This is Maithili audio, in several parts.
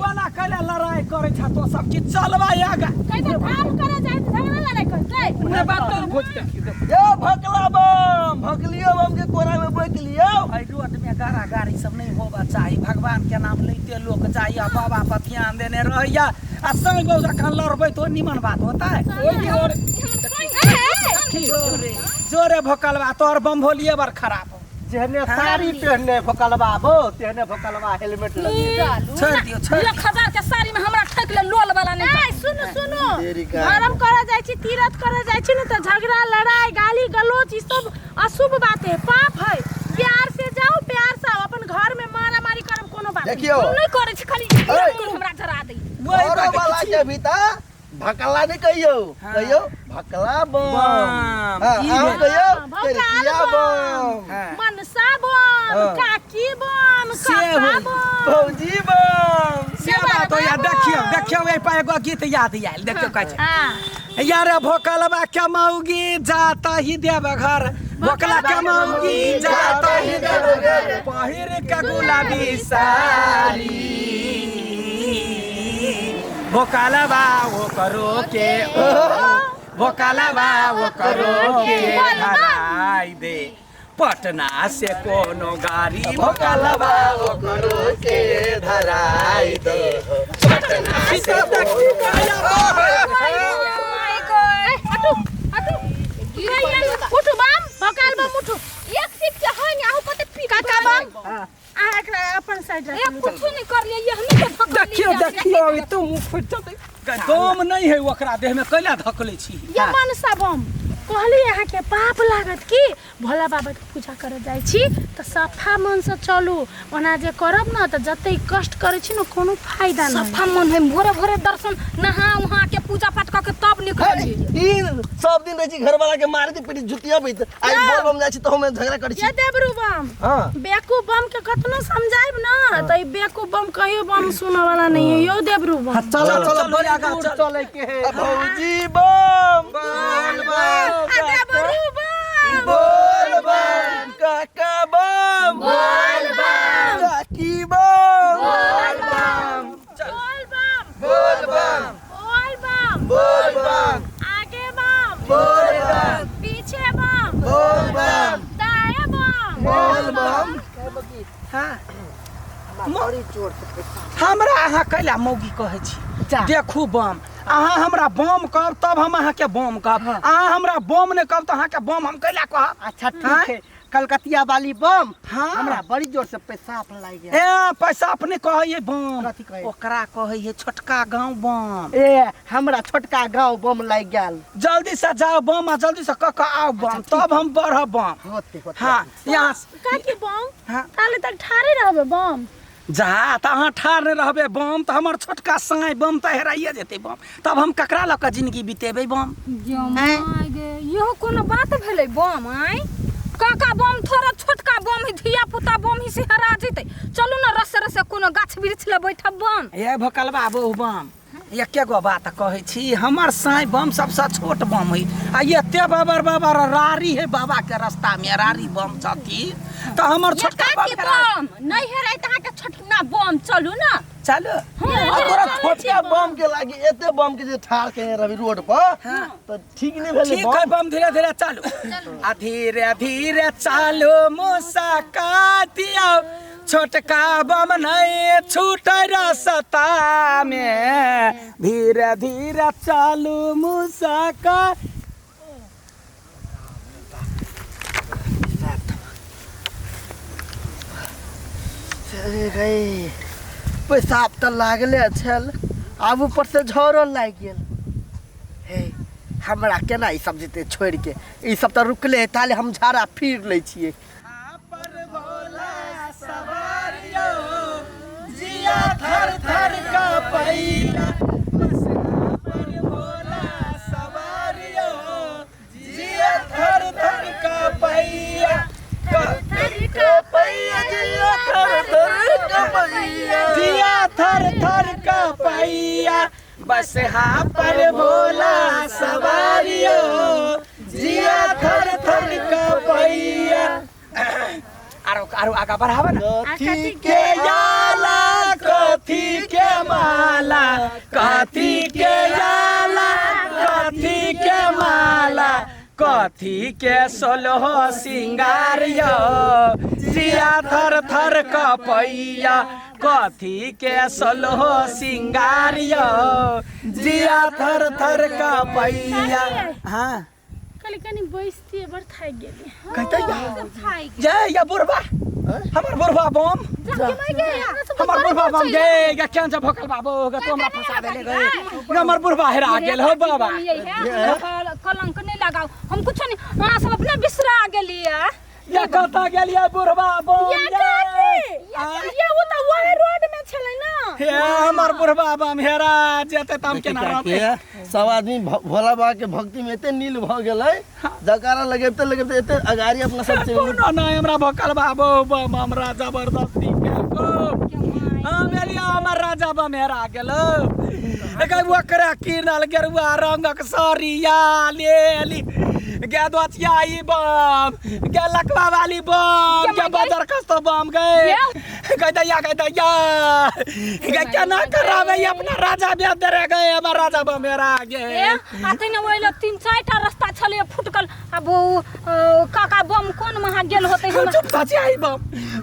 वाला कैला लड़ाई करै छ तो सब कि चलबा आगा। कहि तऽ धाम करे जाइ तऽ झगड़ा लड़ाइ करतै। नहि बात करू भोज देखियौ देखियौ। यो भकला बम, भकलियो बम के कोरा में बैठ लियो। एहि रोड में गाड़ा गाड़ी सब नहीं होबा चाही, भगवान के नाम लेते लोग जाइया, बाबा पर ध्यान देने रहैया आ संग बहु जखन लड़बै तो निमन बात होता है। ओहि और जोरे जोरे भोकलबा तोहर बम भोलिए बड़ खराब हो। जेहने साड़ी पहनने भोकलबा बो तेहने भोकलबा हेलमेट लगे। छोड़ दियौ, छोड़। 1000 के साड़ी में हमरा ठकि ले लोल वाला नहीं। ए सुनु सुनु, तेरी का। धर्म करे जाइ छी, तीर्थ करे जाइ छी ने तऽ झगड़ा लड़ाई गाली गलौज ई सब अशुभ बात है, पाप है। प्यार से जाओ प्यार से आओ, अपन घर में मारा मारी करब कोनो बात नहीं। देखियौ हम नहीं करै छी, खाली ए। हमरा जरा दै। वही घरो बात वाला के भी ता भकला नहीं कहियो, कहियो भकला बम। बम। हाँ, ई अहाँ भेल। कहियो भोकाल तेरकिया बम। बम, हाँ। मनसा बम, हाँ। काकी बम, से काका होई। बम। भौजी बम। से बात होइया। देखियौ देखियौ, एहि पर एगो गीत याद आयल, देखियौ कहै छै। हाँ। यार भोकलबा के मौगी जाता ही देवघर, भोकला के मौगी जाता ही देवघर, पहिर के गुलाबी साड़ी, भोकलबा वो करो के ओ, भोकलबा वो करो के धराई दे पटना से कोनो गाड़ी, भोकलबा वो करो के धराई दे पटना से हटू हटू, उठू बम, भोकाल बम उठू। एक सीट के है ने आहू कते पीट। काका बम, अहाँ एकरा अपन साइड ए राखू। कुछो नहीं कर लिए, हमनी के धकल। देखियौ देखियौ, अभी तो मुँह फुटि जेतै। दम नहीं है ओकरा देह में, कैला धकले छी? ये मनसा बम, कहली अहाँके पाप लागत कि भोला बाबाके पूजा करे जाइ छी तऽ सफा मनसँ चलू, ओना जे करब ने तऽ जते कष्ट करै छी ने कोनो फायदा नहीं। सफा मन है, भोरे भोरे दर्शन नहा उहा के पूजा पाठ कऽ के तब निकलै छी। तीन सब दिन रहै छी घर वाला के मारे दी पीटी जुतिया बैत, आइ बोल बम जाइ छी तऽ हम झगड़ा करै छी। ये देबरू बम, हां बेकू बम के कतनो समझाइब ना तऽ ई बेकू बम कहियो बम सुनऽ वाला नहीं है। यो देबरू बम, चलो चलो बड़ी आगा दूर चले के है। भौजी बम, बोल बम, आ देबरू बम, बोल बम, काका बम, बोल बम, काकी बम, बोल बम, बोल बम, बोल बम, बोल बम, बोल बम, आगे बम, बोल बम, पीछे बम, बोल बम, दाएं बम, बोल बम। हाँ बड़ी जोर से पैसा। हमरा अहाँ कैला मौगी कहै छी? देखू बम, अहाँ हमरा बम कहब तब हम अहाँके बम कहब, अहाँ हमरा बम नहि कहब तऽ अहाँके बम हम कैला कहब? अच्छा ठीक है, कलकतिया वाली बम। हाँ। हमरा बड़ी जोर से पेशाब लागि गेल। ए पैसा अपने कहै है बम, कथी कहै? ओकरा कहै है छोटका गाँव बम। ए हमरा छोटका गांव बम लागि गेल। जल्दी से जाओ बम आ जल्दी से कऽ कऽ आओ बम, तब हम बढ़ब बम। होते होते। हाँ यहाँ काकी बम, हाँ। ताले तक ठाड़े रहबे बम। जा तऽ अहाँ ठाढ़ नहि रहबै बम तऽ हमर छोटका साँय बम तऽ हेराइए जेतै बम, तब हम ककरा लऽ कऽ जिंदगी बितेबै बम? इहो कोनो बात भेलै बम? आँय काका बम, थोड़ा छोटका बम ही, धिया पुता बम ही से हरा जेतै। चलू ने रसे रसे कोनो गाछ वृक्ष लए बैठब बम। ए भोकलबा बहु बम, एके गो बात कहै छी, हमर साँय बम सबसँ छोट बम है आ एते बाबर बाबर रारी है बाबा के रास्ता में रारी बम छथिन तऽ हमर छोटका बम काकी बम नहीं हेराइ तऽ अहाँके छोटना बम, चलू ने। चलू। आ तोरा छोटका बम के लागी एते बम के जे ठाड़ केने रहबी रोड पर तऽ ठीक नहि भेलै। ठीक है बम, धीरे धीरे चालू आ धीरे धीरे चालू, मुस्का दियौ छोटका बम नहीं छूटे रसता में, धीरे धीरे चालू मुस्का। अरे गई पेशाब तऽ लागले छल, आब ऊपर से झरो लागि गेल। हे हमरा केना ई सब जेतै छोड़ि के, ई सब तऽ रुकले है, ताले हम झाड़ा फिर लै छियै। जिया थर थर का पैला, पर भोला सवारियो, जिया थर थर का पैया, जिया थर थर का पैया, जिया थर थर का पैया, बस हाँ पर भोला सवारियो, जिया थर थर का पैया। आरो आरो आगा बढ़ावा ना। कथी के आला कथी के माला, कथी के आला कथी के माला, कथी के सोलह सिंगार यो, जिया थर थर कपैया, कथी के सोलह सिंगार यो, जिया थर थर कपैया। हाँ कहली कनी बैसतियै, बड़ थाकि गेली। कहते जय या बुढ़बा, हमर बुढ़बा बम, हमर बुढ़बा बम गे गे केन से भोकल बाबू गे, तू हमरा फंसा देले गे, हमर बुढ़बा हेरा गेल हो बाबा। कलंक नहीं लगाओ, हम कुछ नहीं, अहाँ सब अपने बिसरा गेलियै। या कतऽ गेलियै बुढ़बा बम? या काकी, या ओ तऽ वही रोड में छलै ना। हे हमर बुढ़बा बम हेरा जेतै त हम केना रहबै? सब आदमी भोला बाबा के भक्ति में एते नील भ गेलै, जयकारा लगेबते लगेबते एते अगाड़ी अपना सब चलि गेलै। कोनो नहि हमरा भोकल बाबू बम, हमरा जबरदस्ती केलको। हम एलियै, हमर राजा बम हेरा गेलो। एकै ओकरा किनल गेरुआ रंगक सरिया लेली गे, दोचिया ई बम गे, लकवा वाली बम गे, बजर कस्तो बम गे, गई दैया गई दैया गे, केना कराबै अपना राजा बेच दे रे गे, हमर राजा बम हेरा गेल। आ तै ने ओहि लग तीन चारि टा रस्ता छलै फुटकल, आब ओ काका बम कोन महा गेल होतै हमरा? चुप सचिया ई बम,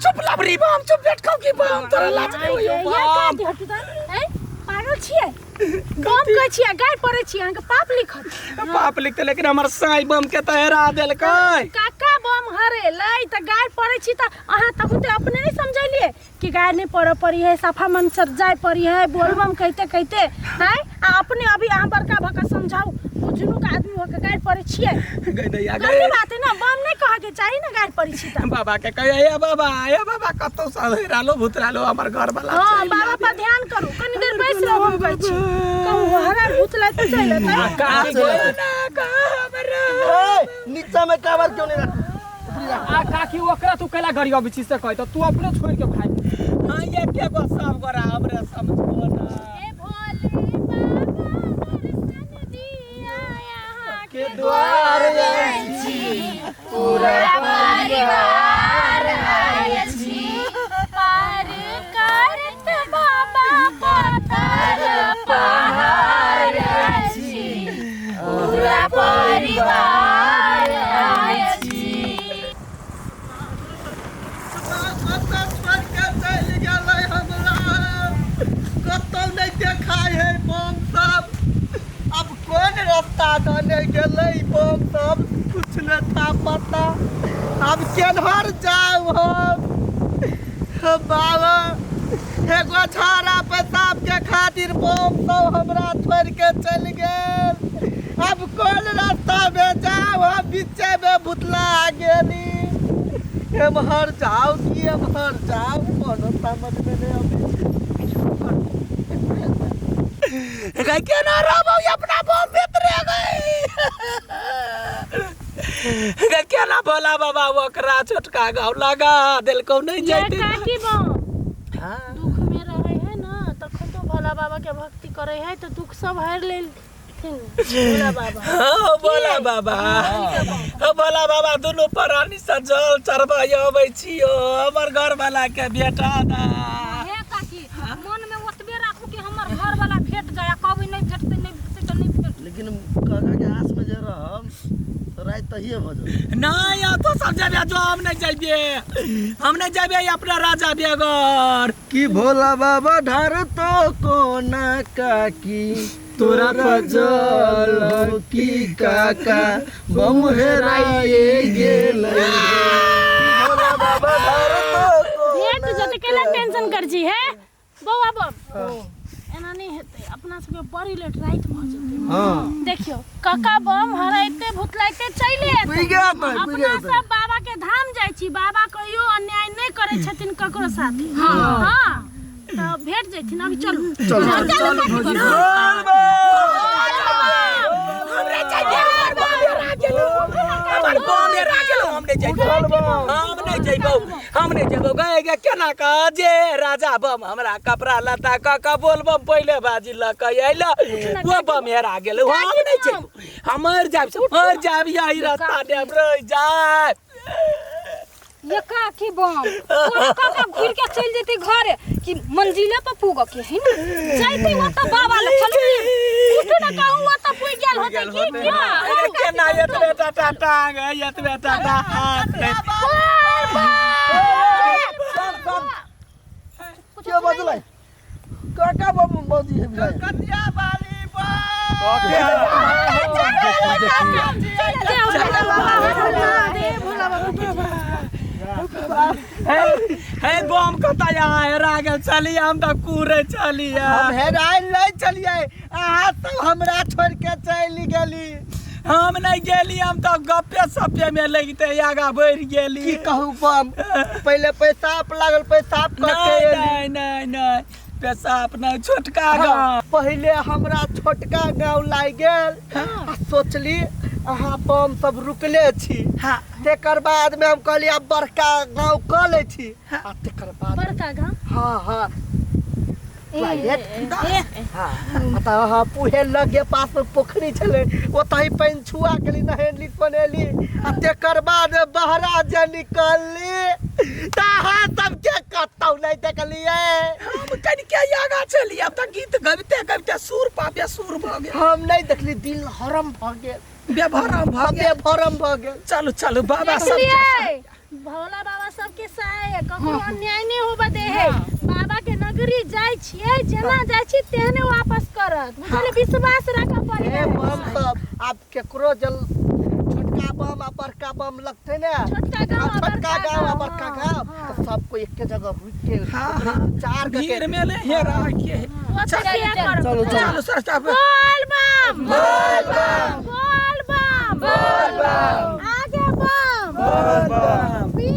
चुप लबरी बम, चुप बेटकौ की बम, तोरा लाज नहि होइयौ या बम? काकी हटू तऽ, ऐं पागल छियै? बम कहै छियै, गारि पड़ै छियै, अहाँके पाप लिखत। पाप लिखते, लेकिन हमर साई बम के तऽ हेरा देलकै। काका बम हरेलै तऽ गारि पड़ै छी तऽ अहाँ तखन तऽ अपने नहि समझलियै कि गारि नहि पड़ऽ पड़ी है, सफा मन से जाय पड़ी है, बोलबम कहिते कहिते आँय, आ अपने अभी अहाँ बड़का भऽ कऽ समझाउ, बुझनुक आदमी भऽ कऽ गारि पड़ै छियै। गई दैया गलती गई बात है ना, बम नहि कहऽके चाही ने गारि पड़ै छी तऽ। बाबा के कहिए, हे बाबा, हे बाबा, कतौ से हेरालो भूतरालो हमर घर वाला। हाँ बाबा पर ध्यान करू, कनी देर बैस रहू, हम कहै छी कहूँ हरा भूत लाइक तऽ चलि एतै। काकी चलि ना हमरा ए, नीचा में काबर क्यों नहीं रख? आ काकी ओकरा तू कैला गरी अबै छी से कहि तऽ तू अपने छोड़ि के भागि। हाँ ये के गो सब गोरा हमरे समझबो ना। हे भोले बाबा दर्शन दिया यहाँ के द्वार आयल छी, पूरा परिवार आयल छी, पार करत बाबा पत्थर पहाड़ अछि, पूरा परिवार आयल छी। कतऽ छोड़ि के चलि गेलै हमरा, कतौ नहि देखाइ है बम सब। अब कोन रास्ता दने गेलै बम सब, कुछ नहि था पता। अब केन्हर जाउ हम? बाबा एगो झाड़ा पेशाब के खातिर बम सब हमरा छोड़ि के चलि गेल। अब कोन रास्ता में जाउ हम? बीचे में भुतला गेली। एम्हर जाउ कि एम्हर जाउ, कोनो समझ में नहि अबै छै। गई केना रहबौ अपना बम भीतरे गई गई, केना भोला बाबा ओकरा छोटका गाँव लगा देलकौ नहि ये जैते। काकी बम हाँ दुख में रहे है ना तखन तो भोला बाबा के भक्ति करे है तो दुख सब हर लेलथिन भोला बाबा। हाँ भोला बाबा, हाँ भोला बाबा, दुनू प्राणी से जल चढ़बै अबै छियो, हमर घर वाला के बेटा दा। हे काकी, मन में ओतबे राखू कि हमर घर वाला भेट जाय, आ कहबै नहि भेटतै नहि भेटतै तऽ नहि भेटतै। लेकिन काका के आस में जे रहब तऽ राति तहिए भऽ जेतै। नहीं या तो सब जेबे जो, हम नहीं जेबे, हम नहीं जेबे अपना राजा बेगर। कि भोला बाबा ढार तो कोना काकी तोरा जल हो की काका बम हेराए गेलै। भोला बाबा ढार तो भेट जते केला टेंशन कर छी है बौआ बम, एना नहि हेतै, अपना सबके बड़ी लेट राति भऽ जेतै। हाँ देखियौ काका बम हराइते भुतलाइते चलि एतै। बुझि गेल तऽ, बुझि अपना गेल तऽ। सब बाबा के धाम जाइ छी, बाबा कहियो अन्याय नहि करै छथिन ककरो साथे। हाँ तऽ भेट जैथिन, अभी चलू। चलू चलू भौजी। हमरा चाहिए हमर बम हेरा गेलो, हमर बम हेरा गेलो, हम नहीं जइबो, हम नहीं जइबो, हम नहीं जइबो। गए गे केना कह जे राजा बम हमरा कपड़ा लत्ता क क बोल बम पहिले बाजी ल क अइल, वो बम हेरा गेलो, हम नहीं जइबो, हम मर जाब से मर जाब, यही रास्ता ने हम रह जाब। ये का की बम तोरा काका घुर के चल जेते घरे कि मंजिले पर पूग के है ना जाइते ओत बाबा लग चलू ने उठू ना कहूँ ओतऽ पुगि गेल होतै की क्या? अरे केना एतबे टाटा टांग है एतबे टाटा हाथ है के बजलै काका बाबू बजी है भाई कतिया बाली हे बम कतऽ यहाँ हेरा गेल चलिए हम तऽ कूड़े चलिए हम हेरायल नहीं चलिए अहाँ सब हमरा छोड़ के चलि गेली हम नहीं गेली हम तऽ गप्पे सप्पे में लगिते आगा बढ़ि गेली की कहू बम पहिले पेशाब लागल पेशाब करके नहीं एली नहीं नहीं नहीं पेशाब नहीं छोटका हाँ, गाँव पहिले हमरा छोटका गाँव लागि गेल आ सोचली अहाँ बम सब रुकले छी हाँ तेकर बाद में हम कहली आब बड़का गाँव कऽ लै छी आ तेकर बाद बड़का गाँव हाँ हाँ टॉयलेट हाँ तऽ अहाँ पुहे लगे पास में पोखरी छलै ओतहि पानि छुआ गेली नहेली सोनेली आ तेकर बाद बहरा जे निकलली तऽ अहाँ सबके कतौ नहि देखलियै हम कनिके आगा चली अब तऽ गीत गबिते गबिते सुर पापे सुर भऽ गेल हम नहि देखली दिल हरम भऽ गेल बेभरम भऽ गेल बेभरम भऽ गेल चलू चलू बाबा सब देखलियै भोला बाबा सबके साय ककरो अन्याय नहि होबऽ दे है बाबा के नगरी जाइ छियै जेना जाइ छी तेहने वापस करत बुझलियै विश्वास राखऽ पड़ै हे बम सब आब केकरो जल छोटका बम आ बड़का बम लगते ने छोटका गाँव आ आ छोटका बड़का गाँव आ गाँव, बड़का हाँ, गाँव हाँ। तऽ सबको एके जगह रुक के हाँ, ओकरा हाँ। चार के भीड़ में ले हेरा के ओतऽ किया करब? चलू, चलू। चलू सर साहब बोल बम बोल बम बोल बम बोल बम आगे बम बोल बम।